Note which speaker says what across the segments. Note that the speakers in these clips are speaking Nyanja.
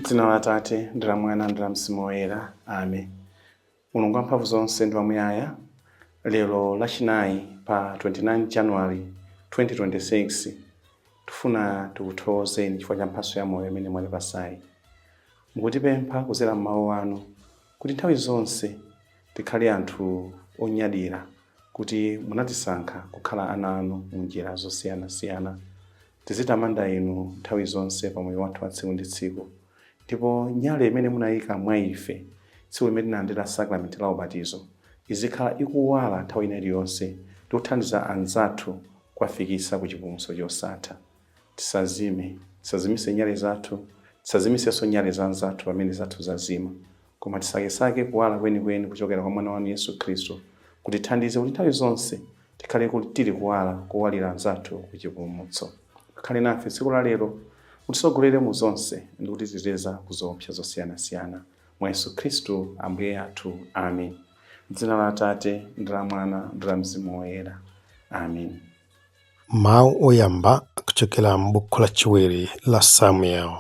Speaker 1: M'dzina la Atate, ndi la Mwana, ndi la Mzimu Woyera. Amen. Mulungu wamphamvu zonse ndi wamuyaya, lero Lachinayi pa 29 January 2026, tifuna tikuthokozeni chifukwa cha mphatso ya moyo imene mwatipasayi. Mukutipempha kudzera m'mawu anu kuti nthawi zonse tikhale anthu onyadira kuti munatisankha kukhala ana anu mu njira zosiyanasiyana. Tizitamanda inu nthawi zonse pa moyo wathu wa tsiku ndi tsiku. Ndipo nyale imene munayika mwa ife tsiku limene tinalandira sakramenti la ubatizo izikhala ikuwala nthawi ina iliyonse ndi kuthandiza anzathu kuwafikitsa ku chipulumutso chosatha. Tisazime, tisazimitse nyale zathu, tisazimisenso nyale za anzathu pamene zathu zazima, koma tisakesake kuwala kwenikweni kuchokera kwa Mwana wanu Yesu Khristu kutithandize kuti nthawi zonse tikhale tili kuwala kowalira anzathu ku chipulumutso. Mukhale nafe tsiku la lero, mutisogolere mu zonse ndi kutiteteza ku zoopsa zosiyanasiyana. Mwa Yesu Khristu Ambuye athu. Amen. M'dzina la Atate, ndi la Mwana, ndi la Mzimu Woyera. Amen.
Speaker 2: Mawu oyamba akuchokera m'buku lachiwiri la Samuel,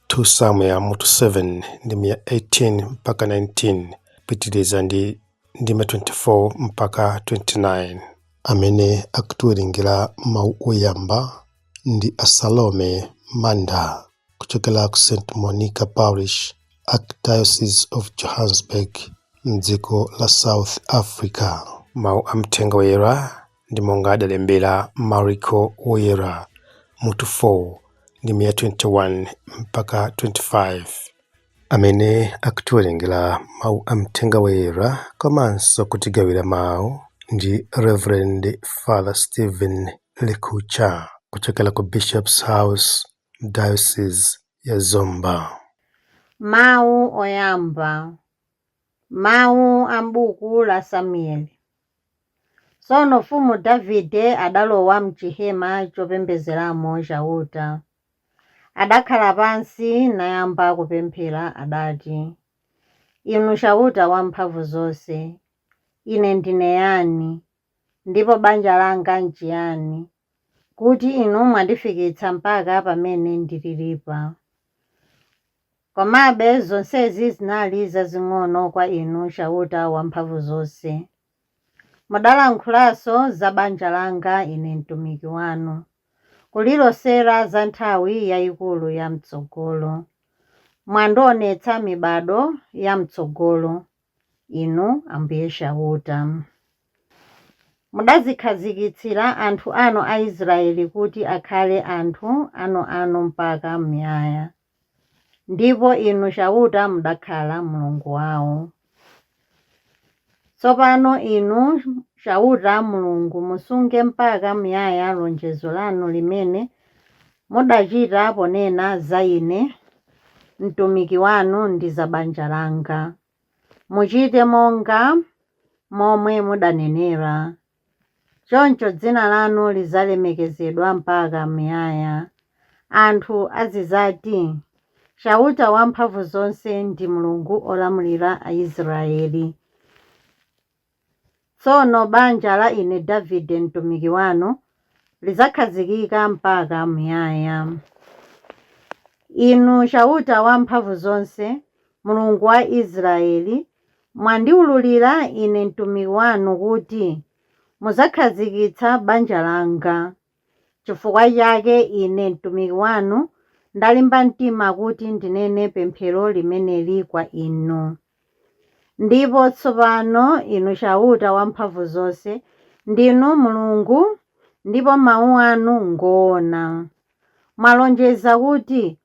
Speaker 2: 2 Samuel mutu 7 ndime ya 18 mpaka 19, kupitiriza ndi ndime 24 mpaka 29. Amene akutiwerengera mawu oyamba ndi a Salome Manda kuchokera ku St Monica Parish, Archdiocese of Johannesburg mdziko la South Africa. Mawu a Mthenga Woyera ndi monga adalembera Mariko Woyera mutu 4 ndime ya 21 mpaka 25. Amene akutiwerengera mawu a Mthenga Woyera komanso kutigawira mawu ndi Reverend Father Stephen Lekucha kuchokera ku Bishop's House Diocese ya Zomba.
Speaker 3: Mawu oyamba. Mawu a m'buku la Samueli. Tsono mfumu Davide adalowa m'chihema chopembedzeramo Chauta. Adakhala pansi nayamba kupemphera, adati, Inu Chauta Wamphamvuzonse, ine ndine yani, ndipo banja langa nchiyani, kuti Inu mwandifikitsa mpaka pamene ndililipa? Komabe zonsezi zinali zazing'ono kwa Inu Chauta Wamphamvuzonse. Mudalankhulanso za banja langa ine mtumiki wanu, kulilosera za nthawi yaikulu yam'tsogolo. Mwandionetsa mibadwo yam'tsogolo, Inu Ambuye Chauta. Mudadzikhazikitsira anthu anu Aisraele kuti akhale anthu anuanu mpaka muyaya. Ndipo Inu Chauta mudakhala Mulungu wao. Tsopano Inu Chauta Mulungu, musunge mpaka muyaya lonjezo lanu limene mudachita ponena za ine mtumiki wanu ndi za banja langa. Muchite monga momwe mudanenera. Choncho dzina lanu lidzalemekezedwa mpaka muyaya. Anthu azidzati, Chauta Wamphamvuzonse ndi Mulungu olamulira Aisraele. Tsono banja la ine Davide mtumiki wanu lidzakhazikika mpaka muyaya. Inu Chauta Wamphamvuzonse, Mulungu wa Israele, mwandiwululira ine mtumiki wanu kuti mudzakhazikitsa banja langa. Chifukwa chake ine mtumiki wanu ndalimba mtima kuti ndinene pemphero limeneli kwa Inu. Ndipo tsopano, Inu Chauta Wamphamvuzonse, ndinu Mulungu, ndipo mau anu ngoona. Mwalonjeza kuti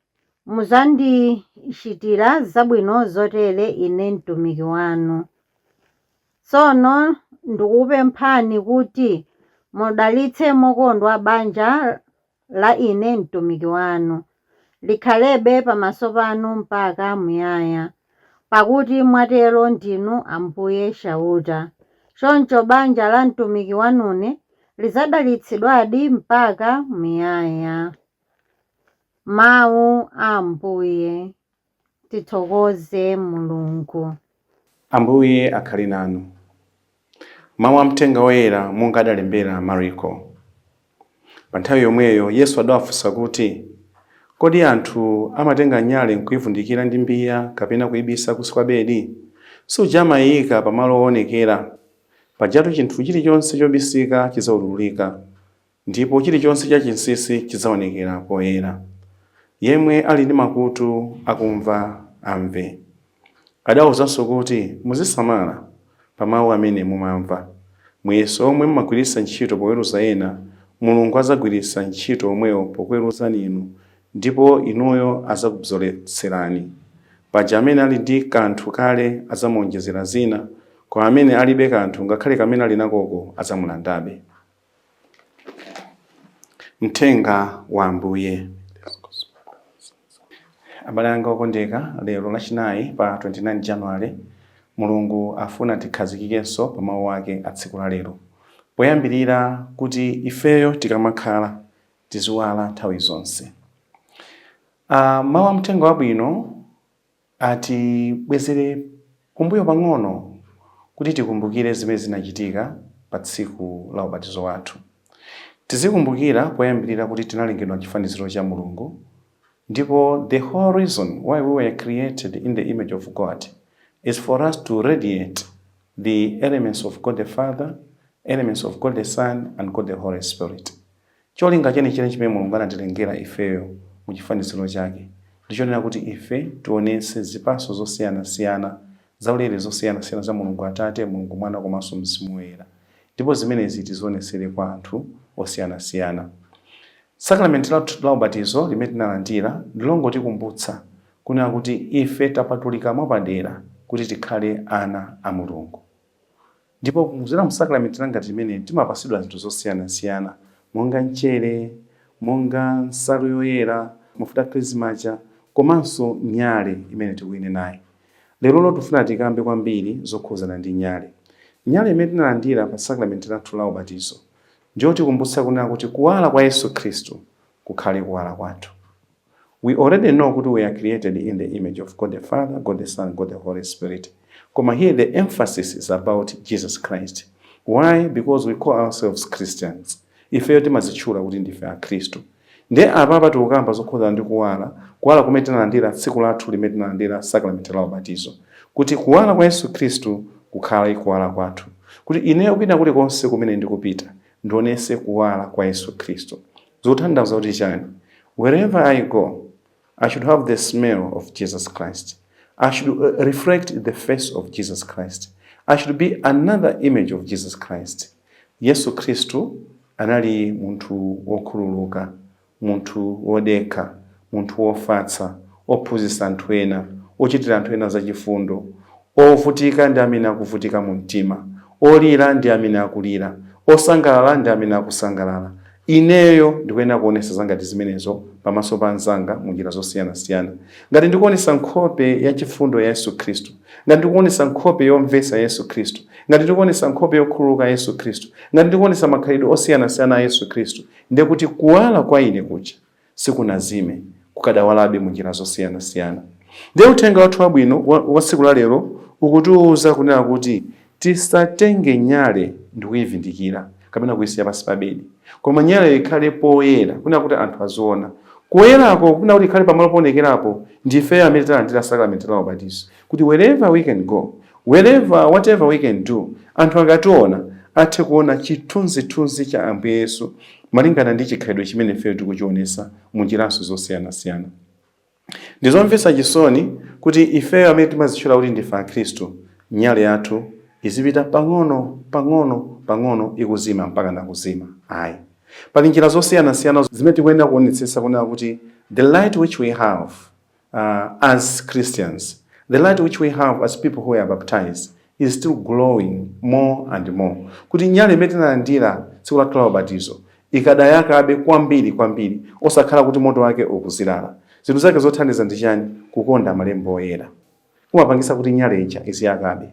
Speaker 3: mudzandichitira zabwino zotere ine mtumiki wanu. Tsono ndikukupemphani kuti mudalitse mokondwa banja la ine mtumiki wanu, likhalebe pamaso panu mpaka muyaya, pakuti mwatero ndinu Ambuye Chauta. Choncho banja la mtumiki wanune lidzadalitsidwadi mpaka muyaya. Mawu a Ambuye. Tithokoze Mulungu.
Speaker 1: Ambuye akhale nanu. Mawu a Mthenga Woyera monga adalembera Mariko. Pa nthawi yomweyo Yesu adawafunsa kuti, Kodi anthu amatenga nyale nkuyivundikira ndi mbiya kapena kuyibisa kunsi kwa bedi? Suja amayiyika pamalo owonekera? Pajatu chinthu chilichonse chobisika chidzaululika, ndipo chilichonse chachinsinsi chidzaonekera poyera. Yemwe ali ndi makutu akumva amve. Adawawuzanso kuti, Muzisamala pa mawu amene mumamva. Muyeso omwe mumagwiritsa ntchito poweruza ena, Mulungu adzagwiritsa ntchito omwewo pokuweruzani inu, ndipo inuyo adzakubzoletserani. Paja amene ali ndi kanthu kale adzamuonjezera zina, koma amene alibe kanthu, ngakhale kamene ali nakoko adzamulandabe. Mthenga wa Ambuye. Abale anga okondeka, lero Lachinayi pa 29 January, Mulungu afuna tikhazikikenso pa mawu ake a tsiku la lero. Poyambirira kuti ifeyo tikamakhala tiziwala nthawi zonse. Mawu a mthenga wabwino atibwezere kumbuyo pang'ono kuti tikumbukire zimene zinachitika pa tsiku la ubatizo wathu. Tizikumbukira poyambirira kuti tinalengedwa m'chifaniziro cha Mulungu, ndipo the whole reason why we were created in the image of God is for us to radiate the elements of God the Father, elements of God the Son and God the Holy Spirit. Cholinga chenicheni chimene Mulungu anatilengera ifeyo mu chifaniziro chake ndichonena kuti ife tionetse zipatso zosiyanasiyana, zaulere zosiyanasiyana za Mulungu Atate, Mulungu Mwana komanso Mzimu Woyera, ndipo zimenezi tizionetsere kwa anthu osiyanasiyana. Sakramenti lathu la ubatizo limene tinalandira ndilongotikumbutsa kunena kuti ife tapatulika mwapadera kuti tikhale ana a Mulungu. Ndipo kudzera mu sakramenti la ngati limeneli timapatsidwa zinthu zosiyanasiyana monga mchere, monga nsalu yoyera, mafuta a Khrisma aja komanso nyale imene tikuinenayi. Lerolo tifuna tikambe kwambiri zokhudzana ndi nyale. Nyale imene tinalandira pa sakramenti lathu la ubatizo ndiyotikumbutsa kunena kuti kuwala kwa Yesu Khristu kukhale kuwala kwathu. We already know kuti we are created in the image of God the Father, God the Son, God the Holy Spirit. Koma here the emphasis is about Jesus Christ. Why? Because we call ourselves Christians. Ifeyo timazitchula kuti ndife Akhristu. Ndiye apapa tikukamba zokhudzana ndi kuwala, kuwala kumene tinalandira tsiku lathu limene tinalandira sakramenti la ubatizo. Kuti kuwala kwa Yesu Khristu kukhale kuwala kwathu. Kuti ineyo kwina kulikonse kumene ndikupita, ndionese kuwala kwa Yesu Khristu. Zikutanthauza kuti chani? Wherever I go, I should have the smell of Jesus Christ. I should reflect the face of Jesus Christ. I should be another image of Jesus Christ. Yesu Khristu anali munthu wokhululuka, munthu wodekha, munthu wofatsa, ophunzitsa anthu ena, ochitira anthu ena zachifundo, ovutika ndi amene akuvutika mu mtima, olira ndi amene akulira, osangalala ndi amene akusangalala. Ineyo ndikuyenera kuonesa zangati zimenezo pamaso pa anzanga mu njira zosiyanasiyana. Ngati ndikuonesa nkhope ya chifundo ya Yesu Khristu, ngati ndikuonesa nkhope yomvetsa Yesu Khristu, ngati ndikuonesa nkhope yokhululuka Yesu Khristu, ngati ndikuonesa makhalidwe osiyanasiyana a Yesu Khristu, ndiye kuti kuwala kwa ine kuja sikunazime, kukadawalabe mu njira zosiyanasiyana. Ndiye uthenga wathu wabwino wa tsiku la lero ukutiwuza kunena kuti tisatenge nyale ndikuyivindikira kapena kuyisiya pansi pa bedi, koma nyale ikhale poyera, kunena kuti anthu aziona. Kuwerako kunena kuti ikhale pamalo poonekerapo, ndifeyo amene talandira sakramenti la ubatizo, kuti wherever we can go, wherever, whatever we can do, anthu akationa athe kuona chithunzithunzi cha Ambuye Yesu malingana ndi chikhalidwe chimene ifeyo tikuchionesa mu njiranso zosiyanasiyana. Ndizomvetsa chisoni kuti ifeyo amene timazitchula kuti ndife Akhristu, nyale yathu izipita pang'ono pang'ono pang'ono ikuzima mpaka nakuzima. Ayi, pali njira zosiyanasiyana zimene tikuyenera kuonetsetsa kunena kuti the light which we have as Christians, the light which we have as people who are baptized is still glowing more and more. Kuti nyale imene tinalandira tsiku lathu la ubatizo ikadayakabe kwambiri kwambiri, osakhala kuti moto wake ukuzilala. Zinthu zake zothandiza ndi chani? Kukonda malembo oyera kumapangisa kuti nyale ija iziyakabe.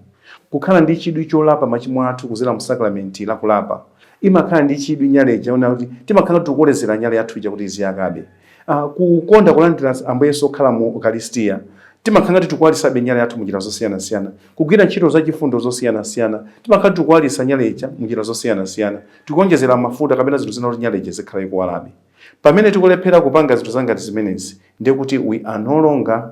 Speaker 1: Kukhala ndi chidwi cholapa machimo athu kuzera mu sakramenti la kulapa, imakhala ndi chidwi nyale ija ona kuti timakhala tikukolezera nyale yathu ija kuti iziyakabe. Kukonda kulandira Ambuye Yesu okhala mu Ukaristiya, Timakhala ngati tikuwalisabe nyale yathu munjira zosiyanasiyana, kugwira ntchito zachifundo zosiyanasiyana. Timakhala tikuwalisa nyale ija munjira zosiyanasiyana, tikuonjezera mafuta kapena zinthu zina kuti nyale ija zikhala ikuwalabe. Pamene tikulephera kupanga zinthu zangati zimenezi, ndiye kuti we are no longer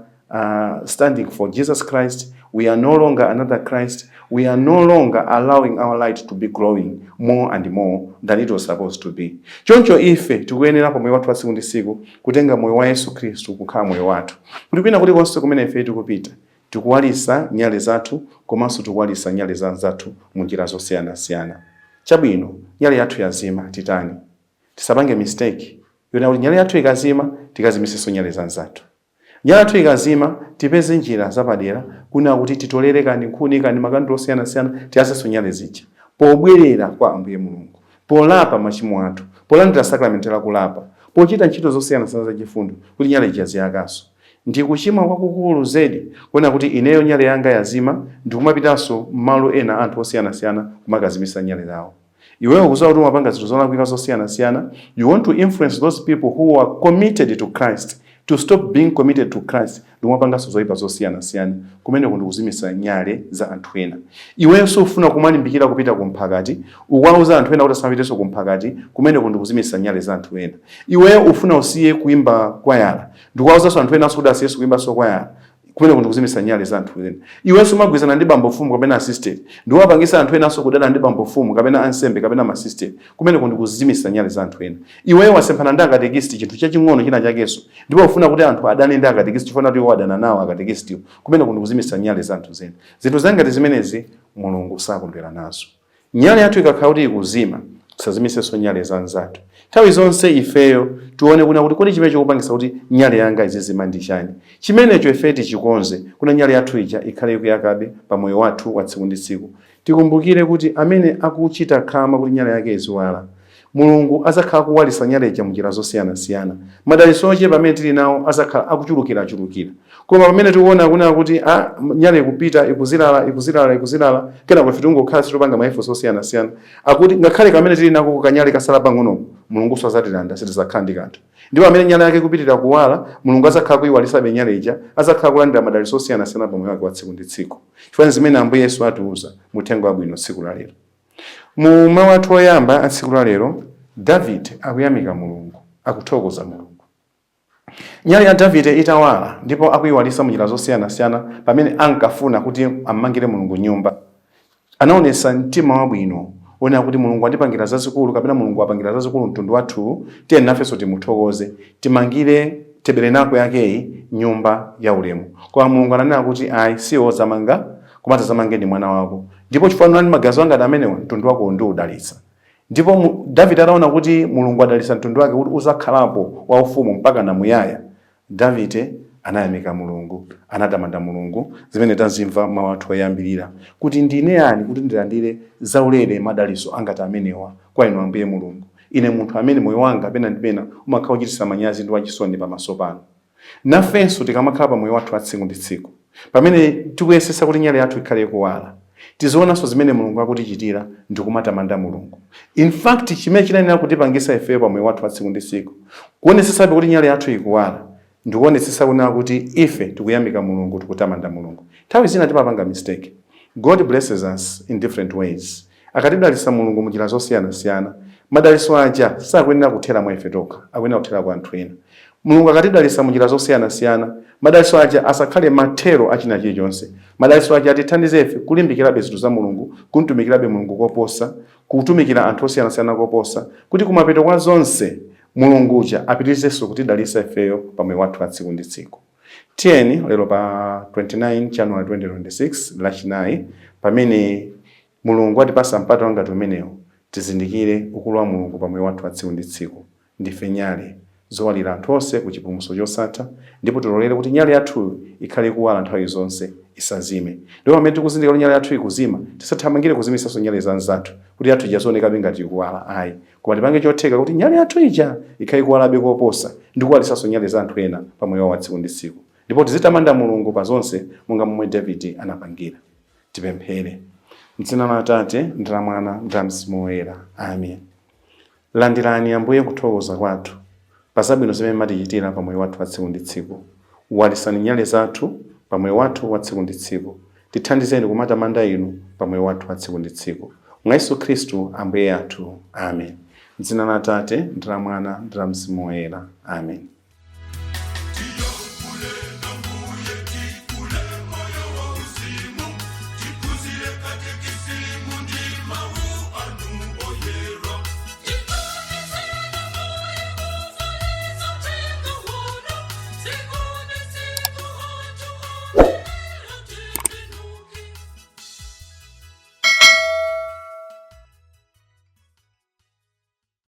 Speaker 1: standing for Jesus Christ. We are no longer another Christ. We are no longer allowing our light to be glowing more and more than it was supposed to be. Choncho ife tikuyenera pa moyo wathu wa tsiku ndi tsiku kutenga moyo wa Yesu Khristu kukhala moyo wathu, kuti kwina kulikonse kumene ife tikupita, tikuwalisa nyale zathu komanso tikuwalisa nyale za anzathu mu njira zosiyanasiyana. Chabwino, nyale yathu yazima, titani? Tisapange mistake yona kuti nyale yathu ikazima tikazimisenso nyale za anzathu. Nyale yathu ikazima, tipeze njira zapadera kuna kuti titolere kani nkhuni, kani makandulo osiyanasiyana, tiyasenso nyale zija pobwerera kwa Ambuye Mulungu, polapa machimo athu, polandira sakramenti la kulapa, pochita ntchito zosiyanasiyana zachifundo kuti nyale ija ziyakaso. Ndi kuchimwa kwakukulu zedi kuona kuti ineyo nyale yanga yazima, ndikumapitanso m'malo ena anthu osiyanasiyana kumakazimisa nyale zawo. Iweyo ukudziwa kuti umapanga zinthu zolakwika zosiyanasiyana. You want to influence those people who are committed to Christ to stop being committed to Christ, ndikumapanganso zoyipa zosiyanasiyana. Kumeneko ndikuzimisa nyale za anthu ena. Iwenso ufuna kumalimbikira kupita kumphakati, ukuwauza anthu ena kuti asamapitenso kumphakati. Kumeneko ndikuzimisa nyale za anthu ena. Iweyo ufuna usiye kuimba kwayala, ndikuwawuzanso anthu enanso kuti asiyenso kuimbanso kwayala. Kumeneko ndikuzimisa nyale za anthu ena. Iwenso umagwirizana ndi bambo mfumu kapena asisteri, ndikuwapangisa anthu enanso kudana ndi bambo mfumu kapena ansembe kapena masisteri. Kumeneko ndikuzimisa nyale za anthu ena. Iweyo wasemphana ndi akatekisti chinthu chaching'ono china chakenso, ndipo ufuna kuti anthu adane ndi akatekisti chifukwa kuti iwo adana nawo akatekistiwo. Kumeneko ndikuzimisa nyale za anthu zena. Zinthu zangati zimenezi Mulungu sakondwera nazo. Nyale yathu ikakhala kuti ikuzima, tisazimisenso nyale za anzathu. Nthawi zonse ifeyo tione kuna kuti kodi chimene chikupangisa kuti nyale yanga izizima ndi chani? Chimenecho ife tichikonze kuna nyale yathu ija ikhale ikuyakabe pa moyo wathu wa tsiku ndi tsiku. Tikumbukire kuti amene akuchita khama kuti nyale yake iziwala, Mulungu azakhala kuwalisa nyale ija munjira zosiyanasiyana. Madalitso ochepa amene tili nawo azakhala akuchulukirachulukira. Koma pamene tikuona kuna kuti a nyale ikupita, ikuzilala, ikuzilala, ikuzilala, kenako ife tikungokhala situpanga ma efforts osiyanasiyana akuti ngakhale kamene tili nako kanyale kasala pang'onoko, Mulunguso azatilanda, sitizakhala ndi kanthu. Ndipo amene nyale yake ikupitirira kuwala, Mulungu azakhala kuyiwalisabe nyale ija, azakhala kulandira madalitso osiyanasiyana pa moyo wake wa tsiku ndi tsiku, chifukwa zimene Ambuye Yesu atiuza mu uthenga wabwino tsiku la lero. Mu mawu athu oyamba a tsiku la lero, Davide akuyamika Mulungu, akuthokoza Mulungu. Nyale ya Davide itawala ndipo akuyiwalisa munjira zosiyanasiyana, pamene ankafuna kuti ammangire Mulungu nyumba, anaonesa mtima wabwino wonena kuti Mulungu andipangira zazikulu kapena Mulungu apangira zazikulu mtundu wathu, tiye nafenso timuthokoze, timangire tabernacle yakeyi nyumba ya ulemu. Koma Mulungu ananena kuti ayi, siwo zamanga, koma tazamange ndi mwana wako, ndipo chifukwa ndi maganizo anga amenewa, mtundu wako ndiudalitsa. Ndipo Davide ataona kuti Mulungu adalitsa mtundu wake kuti uzakhalapo waufumu mpaka namuyaya, Davide anayamika Mulungu, anatamanda Mulungu, zimene tazimva mawu athu oyambirira, kuti ndine yani kuti ndilandire zaulere madalitso angati amenewa kwa inu Ambuye Mulungu, ine munthu amene moyo wanga pena ndi pena umakhala uchititsa manyazi ndi wachisoni pamaso panu. Nafenso tikamakhala pa moyo wathu wa tsiku ndi tsiku, pamene tikuyesesa kuti nyale yathu ikhale ikuwala, tizionanso zimene Mulungu akutichitira ndi kumatamanda Mulungu. In fact, chimene chinayenera kutipangisa ifeyo pa moyo wathu wa tsiku ndi tsiku kuonesesabe kuti nyale yathu ikuwala, ndikuonetsetsa kunena kuti ife tikuyamika Mulungu, tikutamanda Mulungu. Nthawi zina timapanga mistake. God blesses us in different ways. Akatidalitsa Mulungu munjira zosiyanasiyana, madalitso aja sakuyenera kuthera mwa ife tokha, akuyenera kuthera kwa anthu ena. Mulungu akatidalitsa munjira zosiyanasiyana, madalitso aja asakhale mathero achina chilichonse. Madalitso aja atithandize ife kulimbikirabe zinthu za Mulungu, kumtumikirabe Mulungu koposa, kutumikira anthu osiyanasiyana koposa, kuti kumapeto kwa zonse Mulungu uja apitirizenso kutidalitsa ifeyo pa moyo wathu wa tsiku ndi tsiku. Tiyeni lero pa 29 January 2026, Lachinayi, pamene Mulungu atipasa mpata wangati umenewu, tizindikire ukulu wa Mulungu pa moyo wathu wa tsiku ndi tsiku. Ndife nyale zowalira anthu onse ku chipulumutso chosatha, ndipo tilolere kuti nyale yathu ikhale ikuwala nthawi zonse, isazime. Ndipo pamene tikuzindikira kuti nyale yathu ikuzima, tisathamangire kuzimisanso nyale za anzathu kuti yathu ija zionekabe ngati ikuwala, ayi, koma tipange chotheka kuti nyale yathu ija ikhale ikuwalabe koposa ndi kuwalisanso nyale za anthu ena pa moyo wawo wa tsiku ndi tsiku. Ndipo tizitamanda Mulungu pa zonse monga momwe Davide anapangira. Tipemphere. M'dzina la Atate ndi la Mwana ndi la Mzimu Woyera, amen. Landirani, Ambuye, kuthokoza kwathu pa zabwino zimene mumatichitira pa moyo wathu wa tsiku ndi tsiku. Walisani nyale zathu pa Pa moyo wathu wa tsiku ndi tsiku. Tithandizeni kumatamanda inu pa moyo wathu wa tsiku ndi tsiku. Mwa Yesu Khristu Ambuye athu. Amen. M'dzina la Atate ndi la Mwana ndi la Mzimu Woyera. Amen.